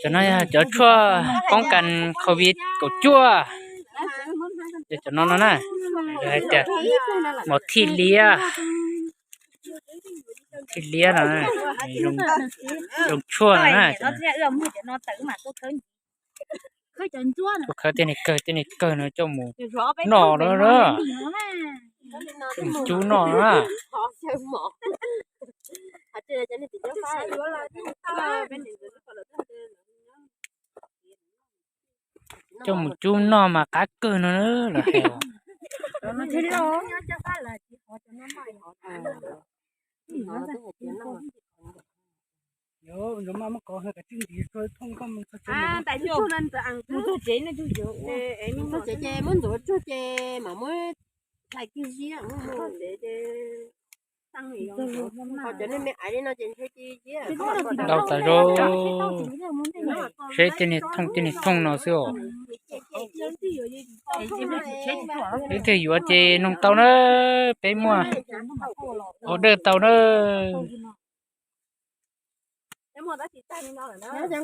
Cov no yog cov tshuaj poob kas covid kaum cuaj. Cov no no na, hais tias mos thij liab, thij liab no, zoo tshuaj no na. Kuv khawb tej niag kawg tej niag kawg no coj mus noj no na, coj mus cub noj na. Coj mus cub noj mas qab kawg no lawm hais. Mus txog tsev ces muab ntxuav tsuag ces mam muab hlais kiag ziab. Ntau tas zog, seb tej niag thooj tej niag thooj no xwb os. Ib tug yuav ces noog tau na, peb muaj order tau na.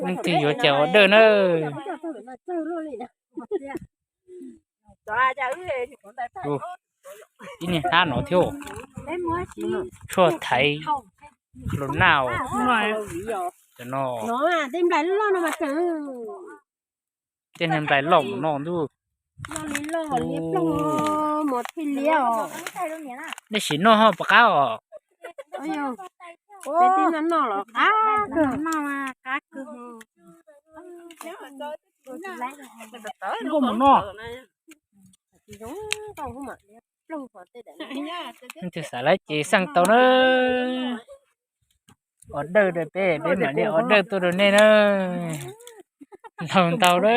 Leej twg yuav ces order na. Ib niag hnab no thiab, tshuaj thaiv los naj. Cov no tej niag nplai loj mus no ntuj. Nej sim noj ho puas qab os? Nkauj mus noj. Leej twg xav lawm ces xaj tau na. Order rau peb, peb mam li order tuaj rau nej na. Ntau ntau na.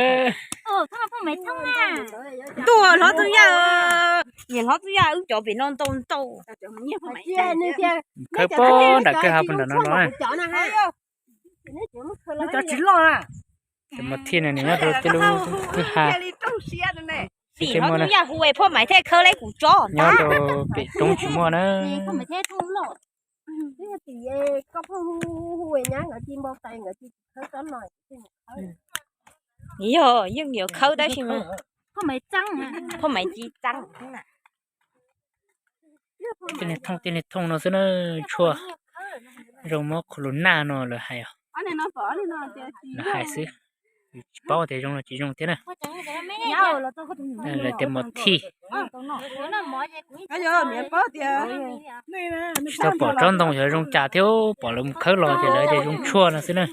Ntuj, hlob Txooj Yaj, niam hlob Txooj Yaj wb cov pem no ntau ntau. Khawb pob nram kawg ha puag nram no no. Cov tsis loj na. Cov mos thij no nws nyob rau tej lub kwj ha. Tim hlob Txooj Yaj hu es phoj Maiv thiaj khawb lawm kuv tsob nyob rau pem roob tsis muaj na. Yog yeej yuav khawb tab sis mas phoj Maiv tsis txeeb. Tej niag thooj tej niag thooj no xwb na, tshuaj zoo mob corona no lawv hais os. Lawv hais xwb, tsis paub tias zoo los tsis zoo thiab na. Lawv tias mos thij. Tsis tau pom tsob ntoo xyov zoo cas thiab, pom lawv mus khawb los ces lawv tias zoo tshuaj no xwb na.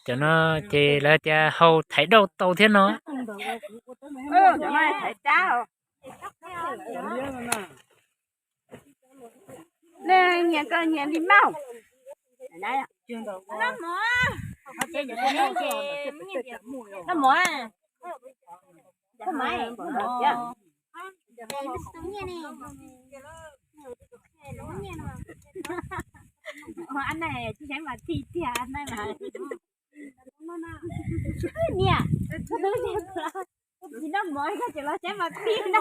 Cov no ces lawv tias haus thaiv dauj tau thiab no. Nyias koj nyias li mauj. Niam, tsis noj mov koj tseem los saib mos thij na.